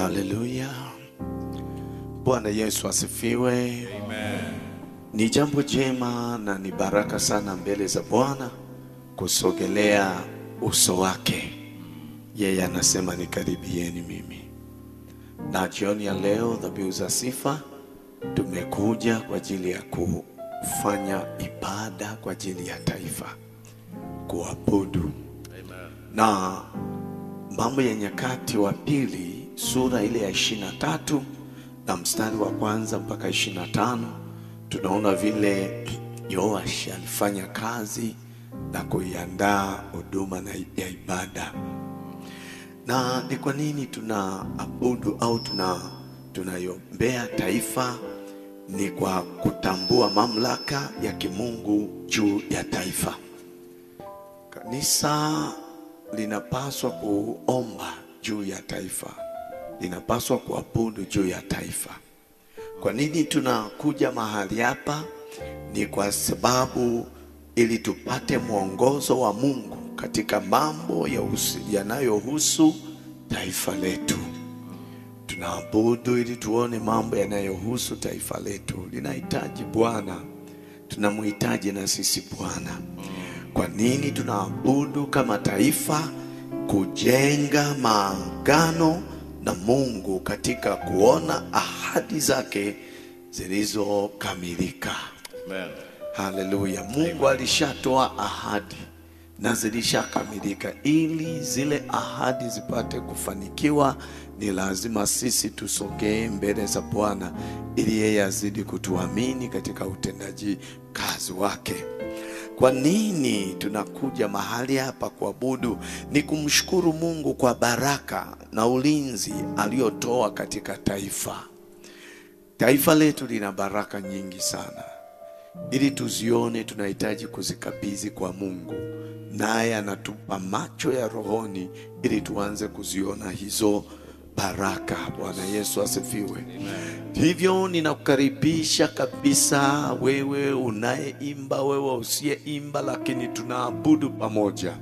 Haleluya. Bwana Yesu asifiwe. Amen. Ni jambo jema na ni baraka sana mbele za Bwana kusogelea uso wake. Yeye anasema nikaribieni mimi. Na jioni ya leo, dhabihu za sifa, tumekuja kwa ajili ya kufanya ibada kwa ajili ya taifa, kuabudu. Amen. Na Mambo ya Nyakati wa Pili sura ile ya 23 na mstari wa kwanza mpaka 25, tunaona vile Yoash alifanya kazi na kuiandaa huduma ya ibada. Na ni kwa nini tunaabudu au tunaiombea taifa? Ni kwa kutambua mamlaka ya kimungu juu ya taifa. Kanisa linapaswa kuomba juu ya taifa, linapaswa kuabudu juu ya taifa. Kwa nini tunakuja mahali hapa? Ni kwa sababu ili tupate mwongozo wa Mungu katika mambo yanayohusu taifa letu. Tunaabudu ili tuone mambo yanayohusu taifa letu. Linahitaji Bwana, tunamhitaji na sisi Bwana. Kwa nini tunaabudu kama taifa? Kujenga maagano na Mungu katika kuona ahadi zake zilizokamilika. Amen. Haleluya. Mungu alishatoa ahadi na zilishakamilika. Ili zile ahadi zipate kufanikiwa, ni lazima sisi tusogee mbele za Bwana ili yeye azidi kutuamini katika utendaji kazi wake. Kwa nini tunakuja mahali hapa kuabudu? Ni kumshukuru Mungu kwa baraka na ulinzi aliotoa katika taifa. Taifa letu lina baraka nyingi sana. Ili tuzione tunahitaji kuzikabidhi kwa Mungu. Naye anatupa macho ya rohoni ili tuanze kuziona hizo baraka. Bwana Yesu asifiwe. Hivyo ninakukaribisha kabisa, wewe unayeimba, wewe usiyeimba, lakini tunaabudu pamoja.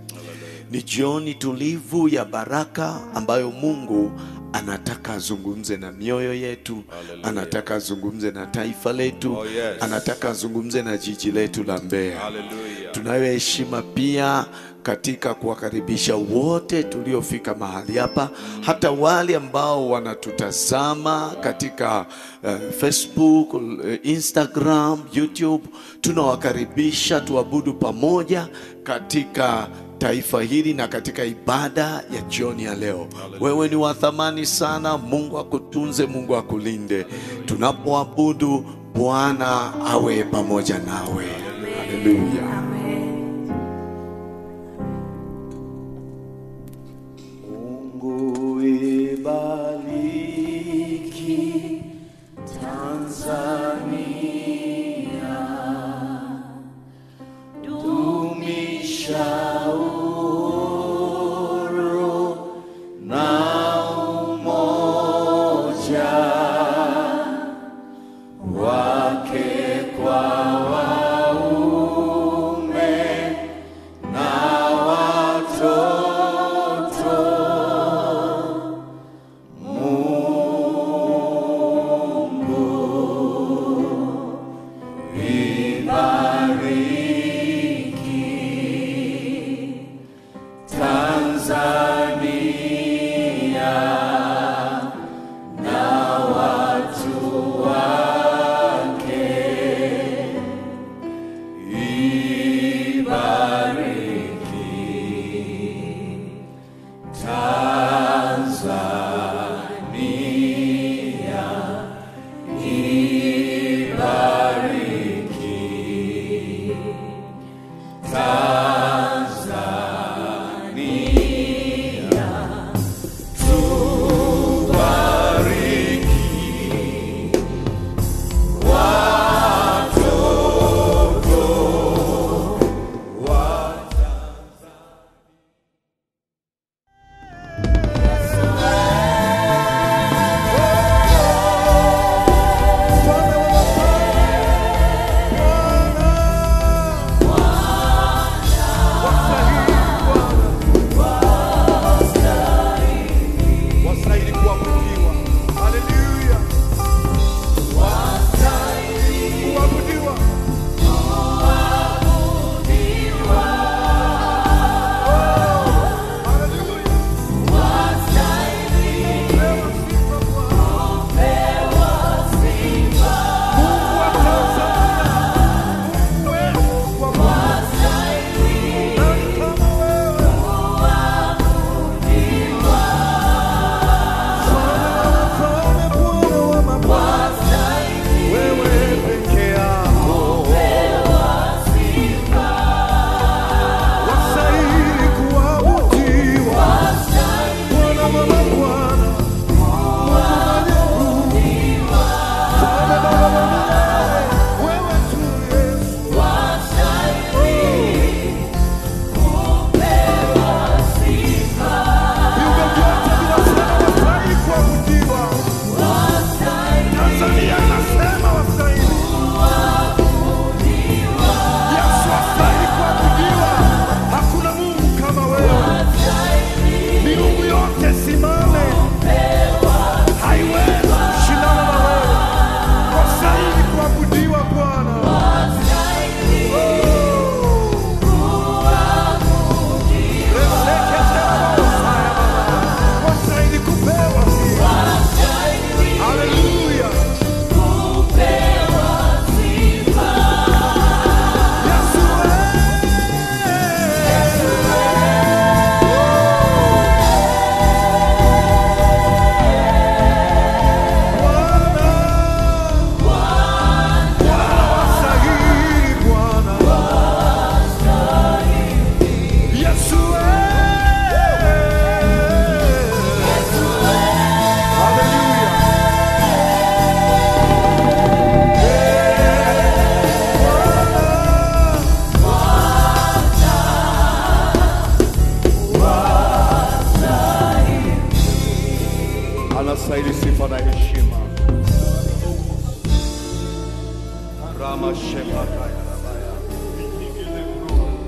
Ni jioni tulivu ya baraka ambayo Mungu anataka azungumze na mioyo yetu. Hallelujah. Anataka azungumze na taifa letu. Oh, yes. Anataka azungumze na jiji letu la Mbeya. Hallelujah. Tunayo heshima pia katika kuwakaribisha wote tuliofika mahali hapa, hata wale ambao wanatutazama katika Facebook, Instagram, YouTube. Tunawakaribisha tuabudu pamoja katika taifa hili na katika ibada ya jioni ya leo. Wewe ni wa thamani sana. Mungu akutunze, Mungu akulinde. Tunapoabudu, Bwana awe pamoja nawe. Haleluya. Mungu ibariki Tanzania, dumisha uhuru na umoja wake kwa waumini. Unastahili sifa na heshima. Rama Shepakaya.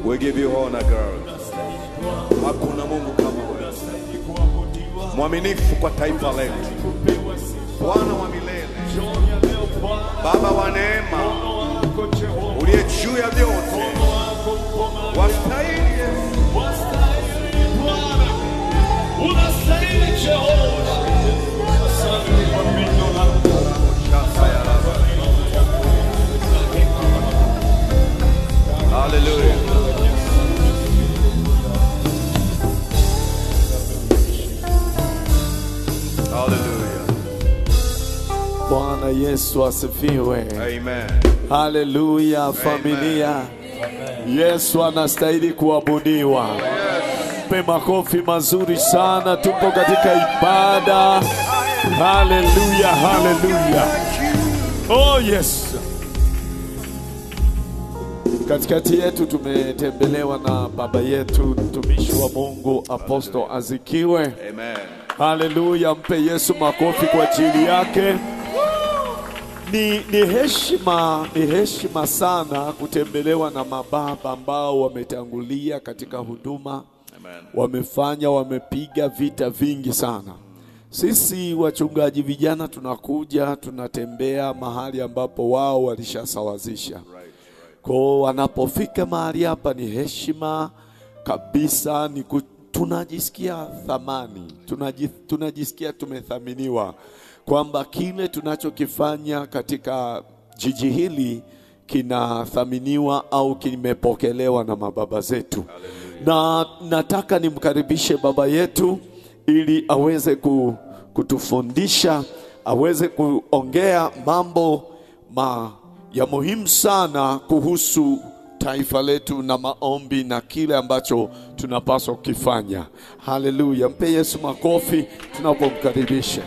We give you honor, girl. Hakuna Mungu kama wewe. Mwaminifu kwa taifa letu. Bwana wa milele. Baba wa neema. Uliye juu ya vyote. Wastahili Yesu. Wastahili Bwana. Unastahili Jehova. Asante kwa pendo lako. Hallelujah. Hallelujah. Bwana Yesu asifiwe. Amen. Hallelujah, familia. Amen. Yesu anastahili kuabudiwa. Mpe makofi mazuri sana, tupo katika ibada. Hallelujah, hallelujah. Oh yes. Katikati yetu tumetembelewa na baba yetu mtumishi wa Mungu Apostle Azikiwe. Amen. Hallelujah, mpe Yesu makofi kwa ajili yake. Ni heshima sana kutembelewa na mababa ambao wametangulia katika huduma. Amen. Wamepiga vita vingi sana. Sisi wachungaji vijana tunakuja, tunatembea mahali ambapo wao walishasawazisha. Kwa wanapofika mahali hapa ni heshima kabisa, ni tunajisikia thamani, tunajisikia tumethaminiwa, kwamba kile tunachokifanya katika jiji hili kinathaminiwa au kimepokelewa na mababa zetu. Na nataka nimkaribishe baba yetu ili aweze kutufundisha, aweze kuongea mambo ya muhimu sana kuhusu taifa letu na maombi na kile ambacho tunapaswa kufanya. Hallelujah. Mpe Yesu makofi tunapomkaribisha.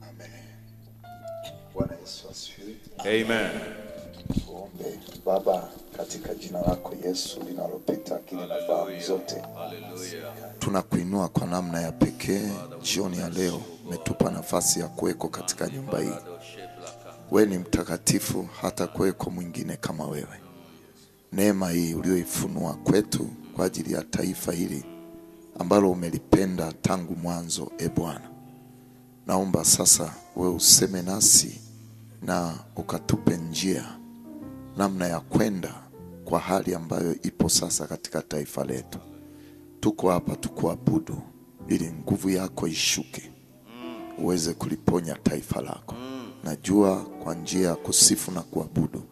Amen. Bwana Yesu asifiwe. Amen. Tuombe. Baba, katika jina lako Yesu linalopita akili na fahamu zote, Hallelujah. tunakuinua kwa namna ya pekee jioni ya leo. Umetupa nafasi ya kuweko katika nyumba hii. Wewe ni mtakatifu, hata kuweko mwingine kama wewe. Neema hii uliyoifunua kwetu kwa ajili ya taifa hili ambalo umelipenda tangu mwanzo, e Bwana, naomba sasa wewe useme nasi na ukatupe njia namna ya kwenda kwa hali ambayo ipo sasa katika taifa letu. Tuko hapa tukuabudu ili nguvu yako ishuke uweze kuliponya taifa lako. Najua kwa njia ya kusifu na kuabudu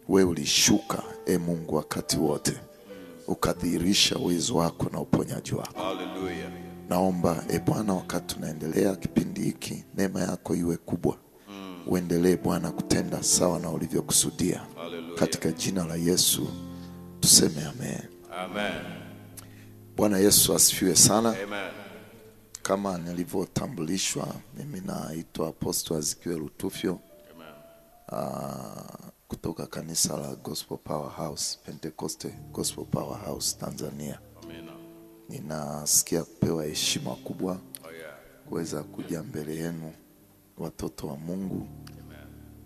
wewe ulishuka, e Mungu, wakati wote ukadhihirisha uwezo wako na uponyaji wako. Hallelujah. Naomba e Bwana, wakati tunaendelea kipindi hiki, neema yako iwe kubwa. Uendelee Bwana kutenda sawa na ulivyokusudia. Katika jina la Yesu tuseme amen. Amen. Bwana Yesu asifiwe sana. Amen. Kama nilivyotambulishwa, mimi naitwa Apostle Azikiwe Rutufyo. Amen. Kutoka kanisa la Gospel Power House, Pentecoste Gospel Power House Tanzania. Amen. Ninasikia kupewa heshima kubwa kuweza kuja mbele yenu watoto wa Mungu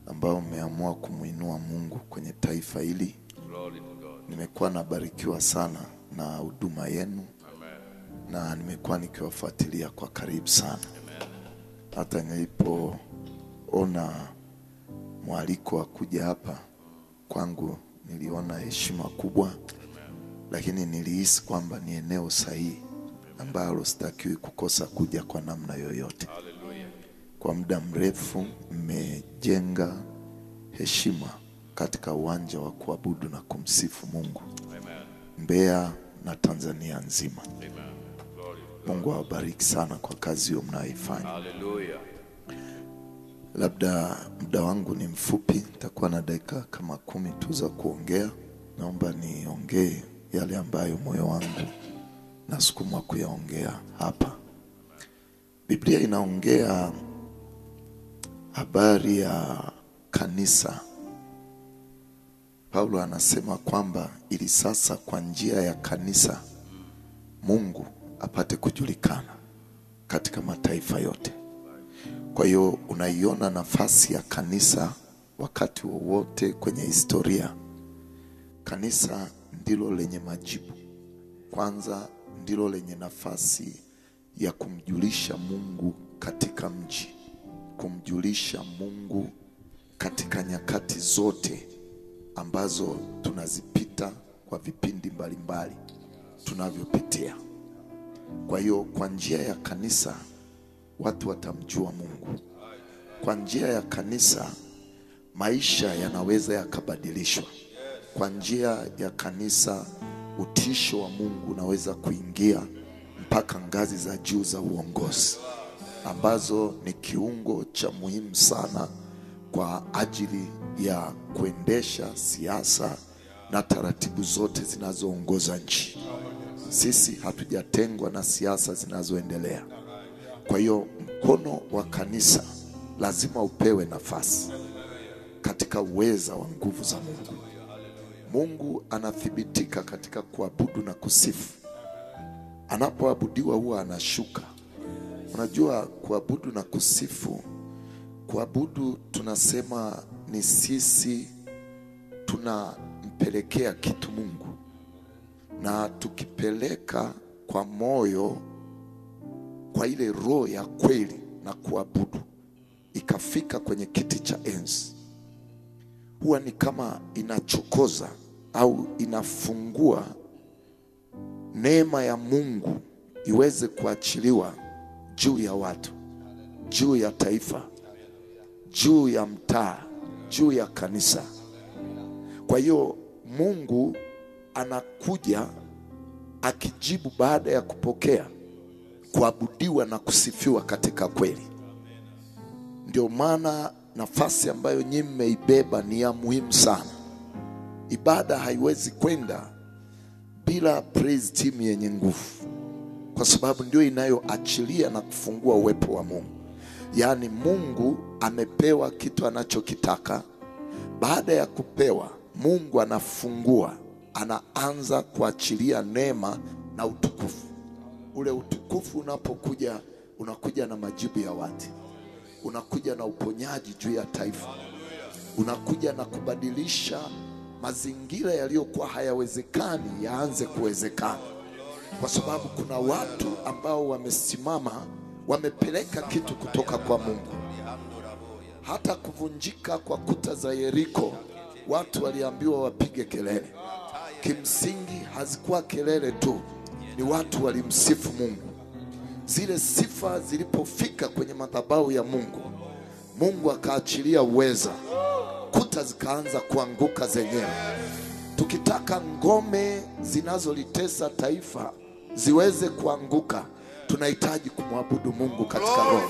ambao mmeamua kumuinua Mungu kwenye taifa hili. Nimekuwa nabarikiwa sana na huduma yenu. Amen. Na nimekuwa nikiwafuatilia kwa karibu sana. Amen. Hata nilipoona mwaliko wa kuja hapa kwangu niliona heshima kubwa. Amen. Lakini nilihisi kwamba ni eneo sahihi ambalo sitakiwi kukosa kuja kwa namna yoyote. Hallelujah. Kwa muda mrefu mmejenga heshima katika uwanja wa kuabudu na kumsifu Mungu. Amen. Mbeya na Tanzania nzima. Amen. Glory. Mungu awabariki sana kwa kazi hiyo mnayoifanya. Hallelujah. Labda muda wangu ni mfupi, nitakuwa na dakika kama 10 tu za kuongea. Naomba niongee yale ambayo moyo wangu nasukumwa kuyaongea hapa. Biblia inaongea habari ya kanisa. Paulo anasema kwamba ili sasa kwa njia ya kanisa Mungu apate kujulikana katika mataifa yote. Kwa hiyo unaiona nafasi ya kanisa wakati wowote kwenye historia. Kanisa ndilo lenye majibu. Kwanza ndilo lenye nafasi ya kumjulisha Mungu katika mji, kumjulisha Mungu katika nyakati zote ambazo tunazipita kwa vipindi mbalimbali tunavyopitia. Kwa hiyo kwa njia ya kanisa watu watamjua Mungu. Kwa njia ya kanisa maisha yanaweza yakabadilishwa. Kwa njia ya kanisa utisho wa Mungu unaweza kuingia mpaka ngazi za juu za uongozi, ambazo ni kiungo cha muhimu sana kwa ajili ya kuendesha siasa na taratibu zote zinazoongoza nchi. Sisi hatujatengwa na siasa zinazoendelea. Kwa hiyo mkono wa kanisa lazima upewe nafasi katika uweza wa nguvu za Mungu. Mungu anathibitika katika kuabudu na kusifu. Anapoabudiwa huwa anashuka. Unajua kuabudu na kusifu, kuabudu tunasema ni sisi tunampelekea kitu Mungu, na tukipeleka kwa moyo, kwa ile roho ya kweli na kuabudu, ikafika kwenye kiti cha enzi, huwa ni kama inachokoza au inafungua neema ya Mungu iweze kuachiliwa juu ya watu, juu ya taifa, juu ya mtaa, juu ya kanisa. Kwa hiyo Mungu anakuja akijibu baada ya kupokea kuabudiwa na kusifiwa katika kweli. Ndio maana nafasi ambayo nyinyi mmeibeba ni ya muhimu sana. Ibada haiwezi kwenda bila praise team yenye nguvu, kwa sababu ndio inayoachilia na kufungua uwepo wa Mungu. Yaani Mungu amepewa kitu anachokitaka. Baada ya kupewa, Mungu anafungua, anaanza kuachilia neema na utukufu. Ule utukufu unapokuja, unakuja na majibu ya watu, unakuja na uponyaji juu ya taifa, unakuja na kubadilisha mazingira yaliyokuwa hayawezekani yaanze kuwezekana. Kwa sababu kuna watu ambao wamesimama, wamepeleka kitu kutoka kwa Mungu. Hata kuvunjika kwa kuta za Yeriko, watu waliambiwa wapige kelele. Kimsingi hazikuwa kelele tu, ni watu walimsifu Mungu. Zile sifa zilipofika kwenye madhabahu ya Mungu, Mungu akaachilia uweza, kuta zikaanza kuanguka zenyewe. Tukitaka ngome zinazolitesa taifa ziweze kuanguka, tunahitaji kumwabudu Mungu katika roho.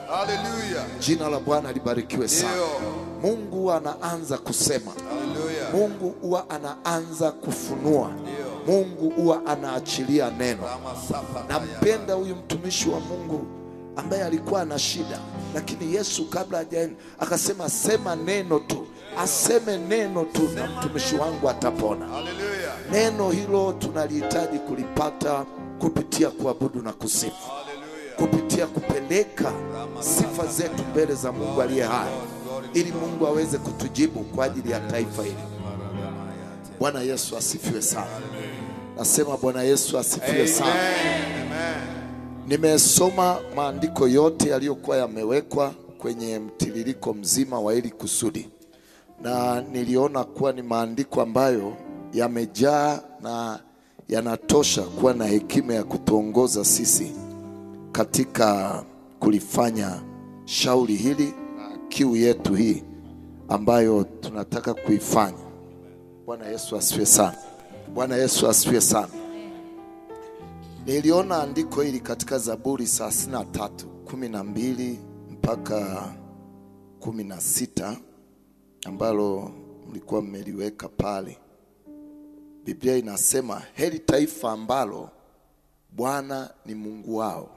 Hallelujah. Jina la Bwana libarikiwe sana. Mungu anaanza kusema. Hallelujah. Mungu huwa anaanza kufunua. Mungu huwa anaachilia neno. Nampenda huyu mtumishi wa Mungu ambaye alikuwa na shida, lakini Yesu kabla hajaenda akasema sema neno tu, aseme neno tu na mtumishi wangu atapona. Hallelujah. Neno hilo tunalihitaji kulipata kupitia kuabudu na kusifu, kupitia kupeleka sifa zetu mbele za Mungu aliye hai, ili Mungu aweze kutujibu kwa ajili ya taifa hili. Bwana Yesu asifiwe sana. Nasema Bwana Yesu asifiwe sana. Nimesoma maandiko yote yaliyokuwa yamewekwa kwenye mtiririko mzima wa hili kusudi, na niliona kuwa ni maandiko ambayo yamejaa na yanatosha kuwa na hekima ya kutuongoza sisi katika kulifanya shauri hili na kiu yetu hii ambayo tunataka kuifanya. Bwana Yesu asifiwe sana. Bwana Yesu asifiwe sana. Niliona andiko hili katika Zaburi 33:12 mpaka 16 ambalo mlikuwa mmeliweka pale. Biblia inasema, heri taifa ambalo Bwana ni Mungu wao,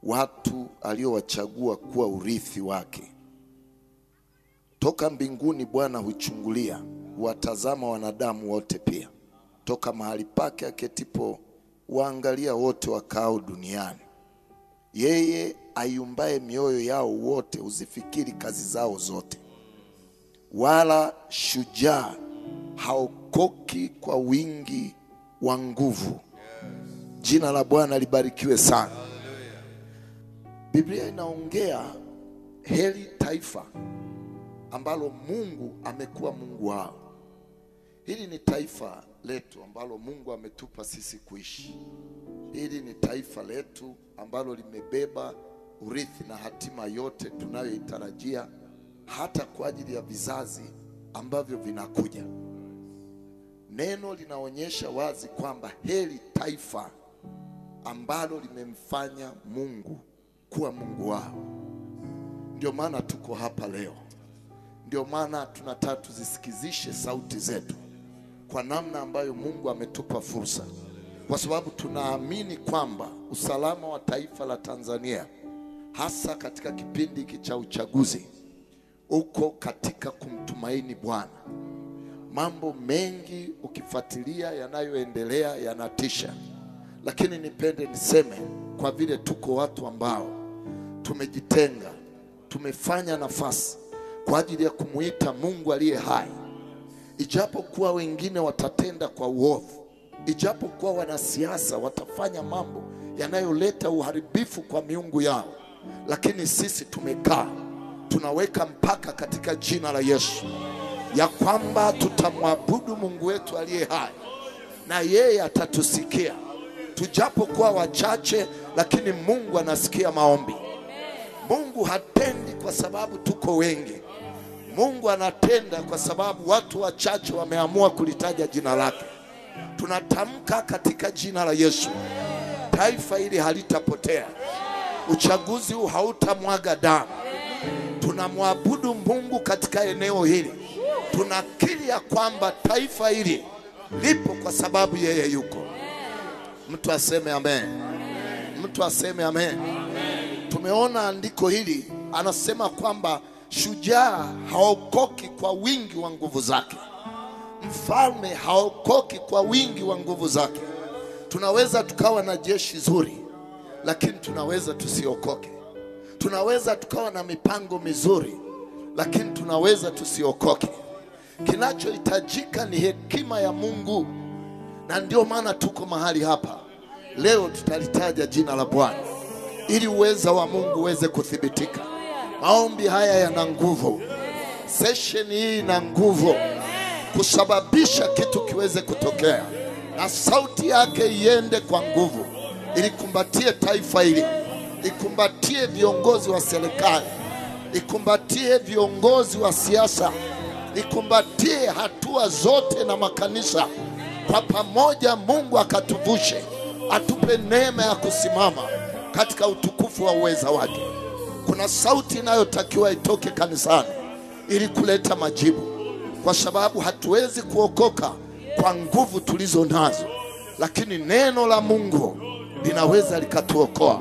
watu aliowachagua kuwa urithi wake. Toka mbinguni Bwana huchungulia, huwatazama wanadamu wote pia. Toka mahali pake aketipo waangalia wote wakao duniani. Yeye ayumbaye mioyo yao wote huzifikiri kazi zao zote. Wala shujaa haokoki kwa wingi wa nguvu. Jina la Bwana libarikiwe sana. Biblia inaongea heri taifa ambalo Mungu amekuwa Mungu wao. Hili ni taifa letu ambalo Mungu ametupa sisi kuishi. Hili ni taifa letu ambalo limebeba urithi na hatima yote tunayoitarajia hata kwa ajili ya vizazi ambavyo vinakuja. Neno linaonyesha wazi kwamba heri taifa ambalo limemfanya Mungu kuwa Mungu wao. Ndio maana tuko hapa leo. Ndio maana tunataka tuzisikizishe sauti zetu kwa namna ambayo Mungu ametupa fursa, kwa sababu tunaamini kwamba usalama wa taifa la Tanzania hasa katika kipindi hiki cha uchaguzi uko katika kumtumaini Bwana. Mambo mengi ukifuatilia yanayoendelea yanatisha, lakini nipende niseme, kwa vile tuko watu ambao tumejitenga, tumefanya nafasi kwa ajili ya kumuita Mungu aliye hai, ijapokuwa wengine watatenda kwa uovu, ijapokuwa wanasiasa watafanya mambo yanayoleta uharibifu kwa miungu yao, lakini sisi tumekaa, tunaweka mpaka katika jina la Yesu ya kwamba tutamwabudu Mungu wetu aliye hai na yeye atatusikia. Tujapokuwa wachache, lakini Mungu anasikia maombi. Mungu hatendi kwa sababu tuko wengi. Mungu anatenda kwa sababu watu wachache wameamua kulitaja jina lake. Tunatamka katika jina la Yesu, taifa hili halitapotea. Uchaguzi huu hautamwaga damu. Tunamwabudu Mungu katika eneo hili. Tunakiri ya kwamba taifa hili lipo kwa sababu yeye yuko. Mtu aseme amen. Mtu aseme amen. Tumeona andiko hili, anasema kwamba shujaa haokoki kwa wingi wa nguvu zake. Mfalme haokoki kwa wingi wa nguvu zake. Tunaweza tukawa na jeshi zuri, lakini tunaweza tusiokoke. Tunaweza tukawa na mipango mizuri, lakini tunaweza tusiokoke. Kinachohitajika ni hekima ya Mungu. Na ndio maana tuko mahali hapa leo. Tutalitaja jina la Bwana ili uweza wa Mungu uweze kuthibitika. Maombi haya yana nguvu. Session hii ina nguvu kusababisha kitu kiweze kutokea, na sauti yake iende kwa nguvu, ili kumbatie taifa hili, ikumbatie viongozi wa serikali, ikumbatie viongozi wa siasa, ikumbatie hatua zote na makanisa. Kwa pamoja Mungu akatuvushe, atupe neema ya kusimama katika utukufu wa uweza wake. Kuna sauti inayotakiwa itoke kanisani ili kuleta majibu, kwa sababu hatuwezi kuokoka kwa nguvu tulizo nazo, lakini neno la Mungu linaweza likatuokoa.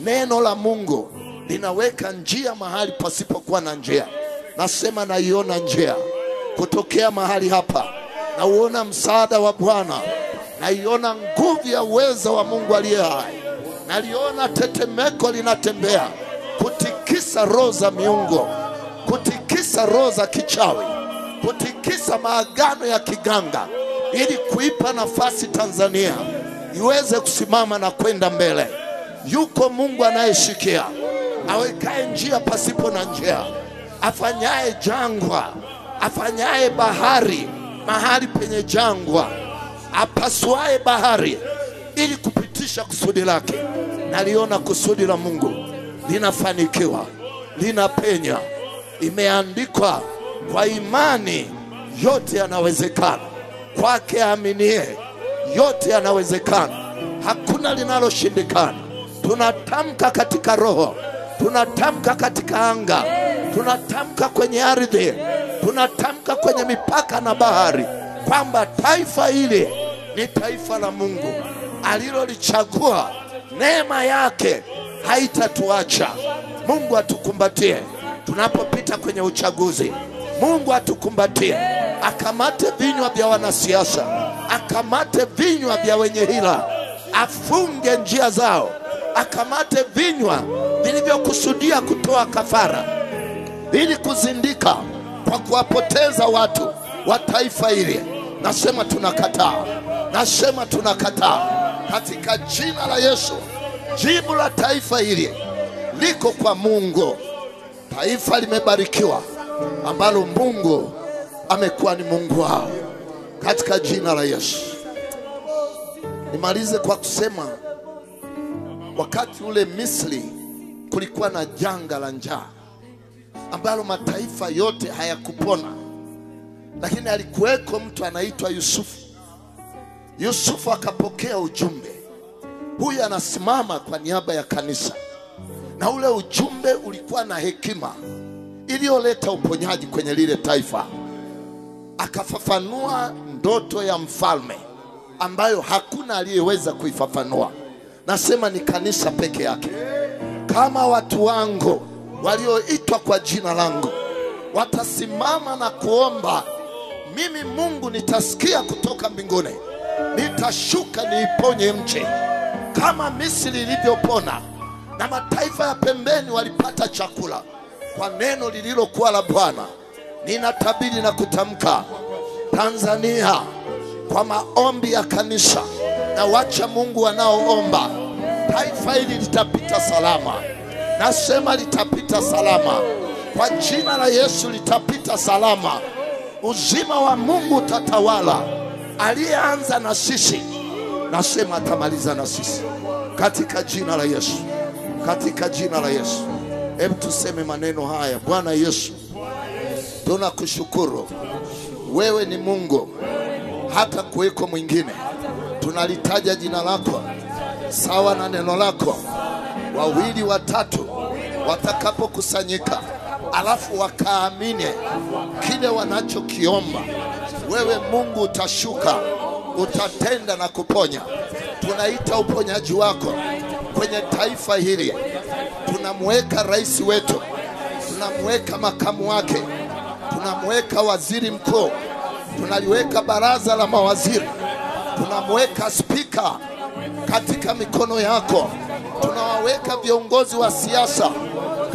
Neno la Mungu linaweka njia mahali pasipokuwa na njia. Nasema naiona njia kutokea mahali hapa. Nauona msaada wa Bwana, naiona nguvu ya uweza wa Mungu aliye hai. Naliona tetemeko linatembea kutikisa roho za miungu, kutikisa roho za kichawi, kutikisa maagano ya kiganga, ili kuipa nafasi Tanzania iweze kusimama na kwenda mbele. Yuko Mungu anayeshikia, awekaye njia pasipo na njia, afanyaye jangwa, afanyaye bahari mahali penye jangwa, apasuaye bahari ili kupitisha kusudi lake. Naliona kusudi la Mungu linafanikiwa, linapenya. Imeandikwa, kwa imani yote yanawezekana, kwake aaminie yote yanawezekana, hakuna linaloshindikana. Tunatamka katika roho, tunatamka katika anga, tunatamka kwenye ardhi, tunatamka kwenye mipaka na bahari, kwamba taifa hili ni taifa la Mungu alilolichagua. Neema yake haitatuacha. Mungu atukumbatie tunapopita kwenye uchaguzi. Mungu atukumbatie, akamate vinywa vya wanasiasa, akamate vinywa vya wenye hila, afunge njia zao, akamate vinywa vilivyokusudia kutoa kafara ili kuzindika kwa kuwapoteza watu wa taifa hili. Nasema tunakataa, nasema tunakataa katika jina la Yesu. Jibu la taifa hili liko kwa Mungu. Taifa limebarikiwa ambalo Mungu amekuwa ni Mungu wao, katika jina la Yesu. Nimalize kwa kusema, wakati ule Misri kulikuwa na janga la njaa ambalo mataifa yote hayakupona, lakini alikuweko mtu anaitwa Yusufu. Yusufu akapokea ujumbe. Huyu anasimama kwa niaba ya kanisa, na ule ujumbe ulikuwa na hekima iliyoleta uponyaji kwenye lile taifa. Akafafanua ndoto ya mfalme ambayo hakuna aliyeweza kuifafanua. Nasema ni kanisa peke yake. Kama watu wangu walioitwa kwa jina langu watasimama na kuomba, mimi Mungu nitasikia kutoka mbinguni, nitashuka niiponye nchi. Kama Misri ilivyopona na mataifa ya pembeni walipata chakula kwa neno lililokuwa la Bwana, ninatabiri na kutamka Tanzania kwa maombi ya kanisa na wacha Mungu wanaoomba, taifa hili litapita salama. Nasema litapita salama kwa jina la Yesu, litapita salama. Uzima wa Mungu utatawala. Aliyeanza na sisi, nasema atamaliza na sisi, katika jina la Yesu, katika jina la Yesu. Hebu tuseme maneno haya. Bwana Yesu, tunakushukuru. Wewe ni Mungu, hata kuweko mwingine. Tunalitaja jina lako sawa na neno lako. Wawili watatu watakapokusanyika, alafu wakaamini kile wanachokiomba, wewe Mungu utashuka, utatenda na kuponya. Tunaita uponyaji wako kwenye taifa hili. Tunamweka rais wetu, tunamweka makamu wake, tunamweka waziri mkuu, tunaliweka baraza la mawaziri, tunamweka spika katika mikono yako, tunawaweka viongozi wa siasa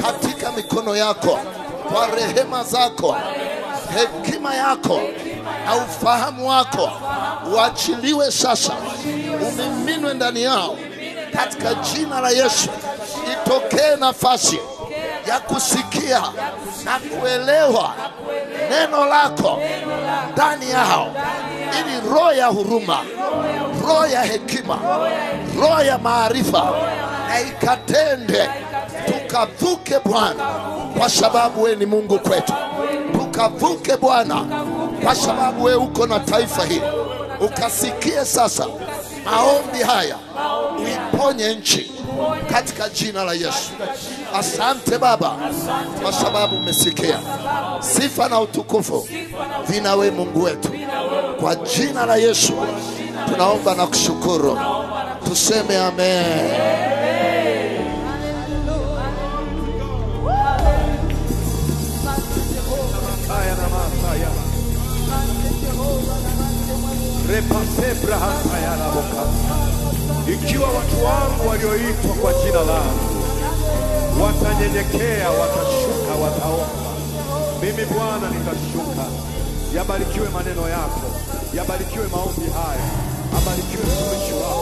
katika mikono yako. Kwa rehema zako, hekima yako na ufahamu wako uachiliwe sasa, umiminwe ndani yao katika jina la Yesu. Itokee nafasi ya kusikia na kuelewa neno lako ndani yao, ili roho ya huruma, roho ya hekima, roho ya maarifa na ikatende. Tukavuke Bwana, kwa sababu wewe ni Mungu kwetu. Tukavuke Bwana, kwa sababu wewe uko na taifa hili. Ukasikie sasa maombi haya, uiponye nchi katika jina la Yesu. Asante Baba, kwa sababu umesikia. Sifa na utukufu vina wewe Mungu wetu. Kwa jina la Yesu tunaomba na kushukuru. Tuseme amen. Ikiwa watu wangu walioitwa kwa jina langu watanyenyekea, watashuka, wataomba, mimi Bwana nitashuka. Yabarikiwe maneno yako, yabarikiwe maombi haya, abarikiwe mtumishi wako.